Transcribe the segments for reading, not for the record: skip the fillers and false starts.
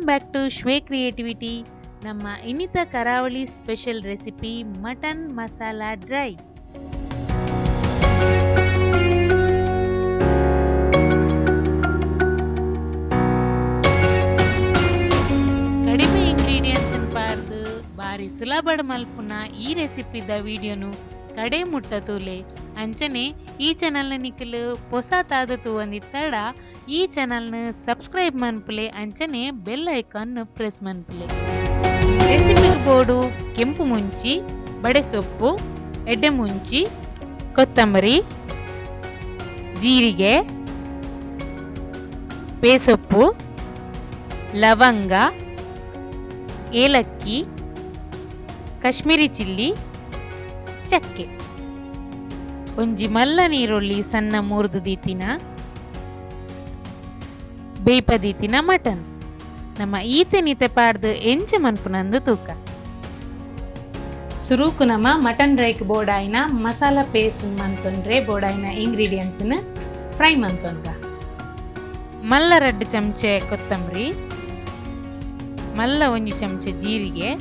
Welcome back to Shwe creativity. ನಮ್ಮ ಇನಿತ ಕರಾವಳಿ special recipe mutton masala dry. ಕಡಿಮೆ ಇಂಗ್ರೀಡಿಯೆಂಟ್ಸ್ ಪಾರ್ದು ಬಾರಿ ಸುಲಭಡ್ ಮಲ್ಪುನ ಈ ರೆಸಿಪಿದ ವಿಡಿಯೋನು ಕಡೆ ಮುಟ್ಟ ತೂಲೆ. ಅಂಚನೆ ಈ ಚಾನಲ್ನ ನಿಕಲು ಪೊಸ ತಾದ ತೂವಂದಿತ್ತಡ ಈ ಚಾನಲ್ನ ಸಬ್ಸ್ಕ್ರೈಬ್ ಮನ್ಪುಲೆ, ಅಂಚನೆ ಬೆಲ್ ಐಕಾನ್ ಪ್ರೆಸ್ ಮನ್ಪುಲೆ. ರೆಸಿಪಿಗೆ ಬೋಡು ಕೆಂಪು ಮುಂಚಿ, ಬಡೆ ಸೊಪ್ಪು, ಎಡ್ಡೆ ಮುಂಚಿ, ಕೊತ್ತಂಬರಿ, ಜೀರಿಗೆ, ಬೇಸೊಪ್ಪು, ಲವಂಗ, ಏಲಕ್ಕಿ, ಕಾಶ್ಮೀರಿ ಚಿಲ್ಲಿ, ಚಕ್ಕೆ, ಒಂಜಿ ಮಲ್ಲ ನೀರುಳ್ಳಿ ಸಣ್ಣ ಮೂರ್ದು ದೀತಿನ, ಬೇಯ್ಪ ದೀತಿನ ಮಟನ್. ನಮ್ಮ ಈತೆ ನೀತೆ ಪಾಡ್ದು ಎಂಚ ಮನ್ಪುನಂದು ತೂಕ. ಸುರುಕು ನಮ್ಮ ಮಟನ್ ಡ್ರೈಕ್ ಬೋಡಾಯಿನ ಮಸಾಲ ಪೇಸ್ಟ್ ಮಂತೊಂಡ್ರೆ ಬೋಡಾಯಿನ ಇಂಗ್ರೀಡಿಯೆಂಟ್ಸ್ನ ಫ್ರೈ ಮಂತೊನ್ಗ. ಮಲ್ಲ 2 ಚಮಚೆ ಕೊತ್ತಂಬರಿ, ಮಲ್ಲ 1 ಚಮಚೆ ಜೀರಿಗೆ,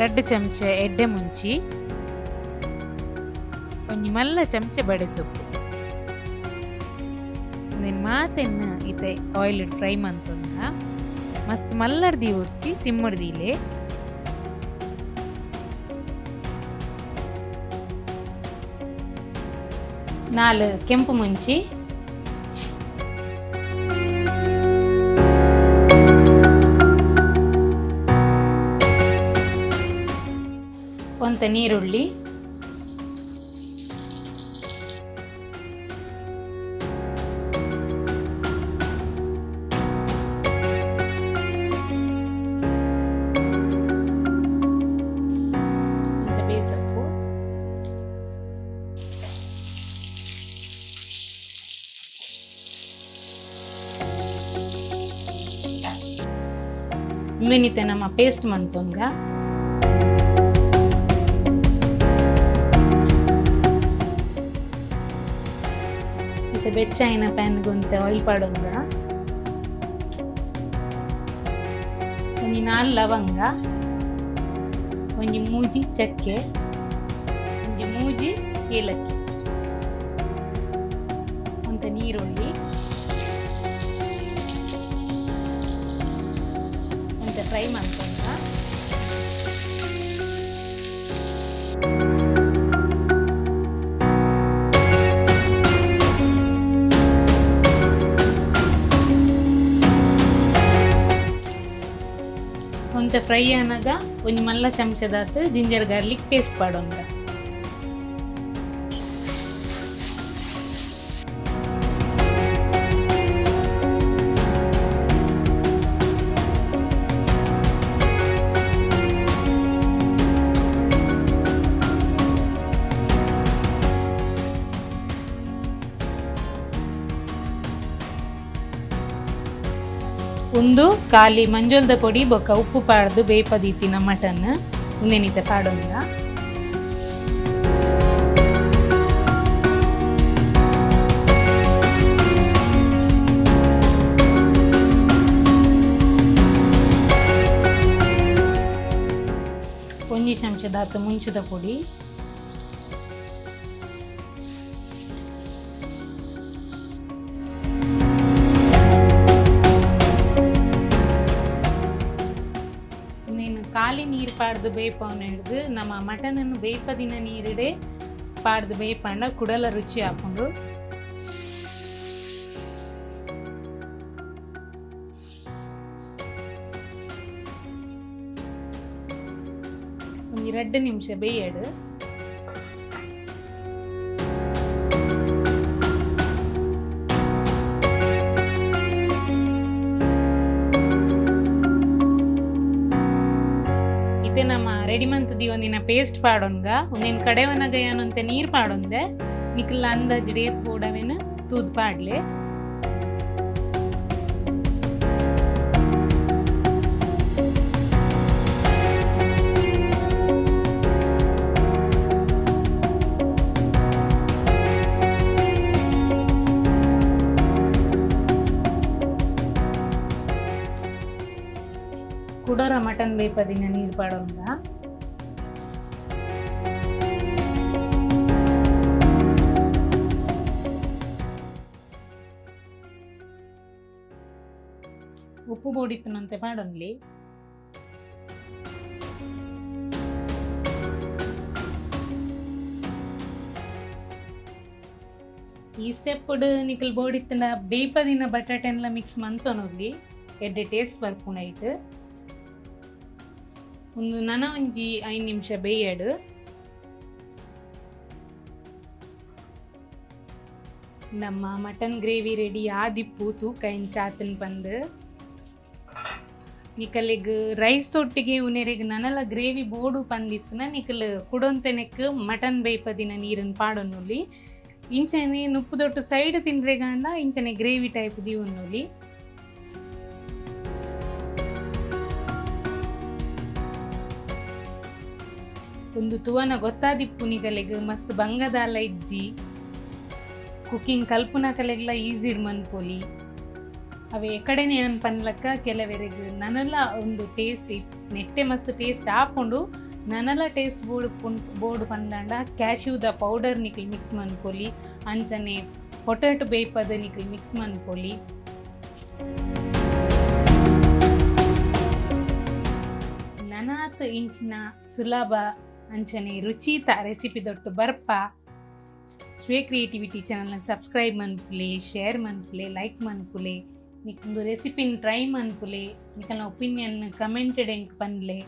2 ಚಮಚೆ ಎಡ್ಡೆ ಮುಂಚಿ, ಒಂಜಿ ಮಲ್ಲ ಚಮಚೆ ಬಡೆ ಸೊಪ್ಪು. ಉಂದೆನ್ ಮಾತೆನ್ ಇತ್ತೆ ಆಯಿಲ್ ಫ್ರೈ ಮಂತೊಂದ. ಮಸ್ತ್ ಮಲ್ಲಡ್ದಿ ಉರ್ಚಿ ಸಿಮ್ಮಡ್ದಿಲೆ. 4 ಕೆಂಪು ಮುಂಚಿ, ಒಂತೆ ನೀರುಳ್ಳಿ, ಒಂತೆ ಬೇಸಪ್ಪು, ಉಂದೆನಿತ್ತೆ ನಮ್ಮ ಪೇಸ್ಟ್ ಮಂತೊನ್ಗ. ಇತ್ತೆ ಬೆಚ್ಚಾಯಿನ ಪ್ಯಾನ್ಗೆ ಒಂತೆ ಆಯಿಲ್ ಪಾಡೊಂದ. ಒಂಜಿ 4 ಲವಂಗ, ಒಂಜಿ ಮೂಜಿ ಚಕ್ಕೆ, ಒಂಜಿ ಮೂಜಿ ಏಲಕ್ಕಿ, ಒಂತೆ ನೀರುಳ್ಳಿ, ಒಂತೆ ಫ್ರೈ ಮಂತೊಂದ. ಒಂತೆ ಫ್ರೈ ಆನಗ ಒಂಜಿ ಮಲ್ಲ ಚಮಚದಾತ್ ಜಿಂಜರ್ ಗಾರ್ಲಿಕ್ ಪೇಸ್ಟ್ ಪಾಡೊಂದ. ಉಂದು ಖಾಲಿ ಮಂಜೊಲ್ದ ಪೊಡಿ ಬೊಕ್ಕ ಉಪ್ಪು ಪಾಡ್ದು ಬೇಯ್ಪ ದೀತಿನ ಮಟನ್ ಉಂದೆನಿತ್ತೆ ಪಾಡೊಂದ. ಒಂಜಿ ಚಮಚದಾತ್ ಮುಂಚಿದ ಪೊಡಿ, ನೀನು ಖಾಲಿ ನೀರು ಪಾಡ್ದು ಬೇಯ್ಪವನ ಹಿಡ್ದು ನಮ್ಮ ಮಟನನ್ನು ಬೇಯ್ಪದಿನ ನೀರಿಡೆ ಪಾಡ್ದು ಬೇಯ್ಪಂಡ ಕುಡಲ ರುಚಿ ಹಾಕೊಂಡು. ಒಂಜಿ 2 ನಿಮಿಷ ಬೇಯಡು. ಇತ್ತೆ ನಮ್ಮ ರೆಡಿ ಮಂತ್ ಒಂದಿನ ಪೇಸ್ಟ್ ಪಾಡೊನ್ಗ. ಒಂದಿನ ಕಡೆವನಗ ಏನಂತೆ ನೀರು ಪಾಡೊಂದೆ. ನಿಕಲ್ ಅಂದಾಜು ಏತ್ ಬೋಡವೇನು ತೂದ್ ಪಾಡ್ಲೆ. ಕುಡೋರ ಮಟನ್ ಬೇಪದಿನ ನೀರು ಪಾಡೊಂದ. ಉಪ್ಪು ಬೋಡಿತ್ತನಂತೆ ಪಾಡೊನ್ಲಿ. ಈ ಸ್ಟೆಪ್ ನಿಕಲ್ ಬೋಡಿತ್ತಂಡ ಬೇಪದಿನ ಬಟಾಟೆನ್ಲ ಮಿಕ್ಸ್ ಮಂತೊನೊಲಿ, ಎಡ್ಡೆ ಟೇಸ್ಟ್ ಬರ್ಪುಂಡು ಐಟ್. ಒಂದು ನನ ಒಂಜಿ 5 ನಿಮಿಷ ಬೇಯಡು. ನಮ್ಮ ಮಟನ್ ಗ್ರೇವಿ ರೆಡಿ ಆದಿಪ್ಪು. ತೂಕ ಇಂಚಾತನ್ ಪಂದ್. ನಿಕಲಿಗ್ ರೈಸ್ ತೊಟ್ಟಿಗೆ ಉನೆರೆಗ್ ನನಲ ಗ್ರೇವಿ ಬೋಡು ಪಂದಿತ್ತನ ನಿಕಲ್ ಕುಡೊಂತೆನೆಕ್ ಮಟನ್ ಬೇಪದಿನ ನೀರನ್ನು ಪಾಡೊನುಲಿ. ಇಂಚನೆ ನುಪ್ಪು ದೊಟ್ಟು ಸೈಡ್ ತಿಂಡ್ರೆಗಾಂಡ ಇಂಚನೆ ಗ್ರೇವಿ ಟೈಪ್ ದೀವೊನುಲಿ. ಒಂದು ತುವನ ಗೊತ್ತಾದಿಪ್ಪು ನಿಗಲೆಗ್ ಮಸ್ತ್ ಬಂಗದಾಲ ಇಜ್ಜಿ. ಕುಕಿಂಗ್ ಕಲ್ಪುನ ಕಲೆಗ್ಲ ಈಸಿಡ್ ಮನ್ಪೊಲಿ. ಅವೆ ಎಕಡೆನೆ ಏನ್ ಪನ್ಲಕ್ಕ, ಕೆಲವೆರೆಗ್ ನನಲ ಒಂದು ಟೇಸ್ಟ್ ನೆಟ್ಟೆ ಮಸ್ತ್ ಟೇಸ್ಟ್ ಆಪುಂಡು. ನನಲ ಟೇಸ್ಟ್ ಬೋಡು ಬೋಡು ಪಂದಾಂಡ ಕ್ಯಾಶ್ಯೂದ ಪೌಡರ್ ನಿಕಲ್ ಮಿಕ್ಸ್ ಮನ್ಪೊಲಿ. ಅಂಚನೆ ಪೊಟ್ಯಾಟೊ ಬೇಪದ ನಿಕಲ್ ಮಿಕ್ಸ್ ಮನ್ಪೊಲಿ. ನನಾತ್ ಇಂಚಿನ ಸುಲಭ ಅಂಚನೆ ರುಚಿತ ರೆಸಿಪಿ ದೊಟ್ಟು ಬರ್ಪ. ಶ್ವೇ ಕ್ರಿಯೇಟಿವಿಟಿ ಚಾನಲ್ನ ಸಬ್ಸ್ಕ್ರೈಬ್ ಮನ್ಪುಲೆ, ಶೇರ್ ಮನ್ಪುಲೆ, ಲೈಕ್ ಮನ್ಪುಲೆ. ನಿಕ್ಕೊಂದು ರೆಸಿಪಿನ ಟ್ರೈ ಮನ್ಪುಲೆ. ನಿಕಲ್ನ ಒಪಿನಿಯನ್ ಕಮೆಂಟೆಡ್ ಎಂಕ್ ಪನ್ಲೆ.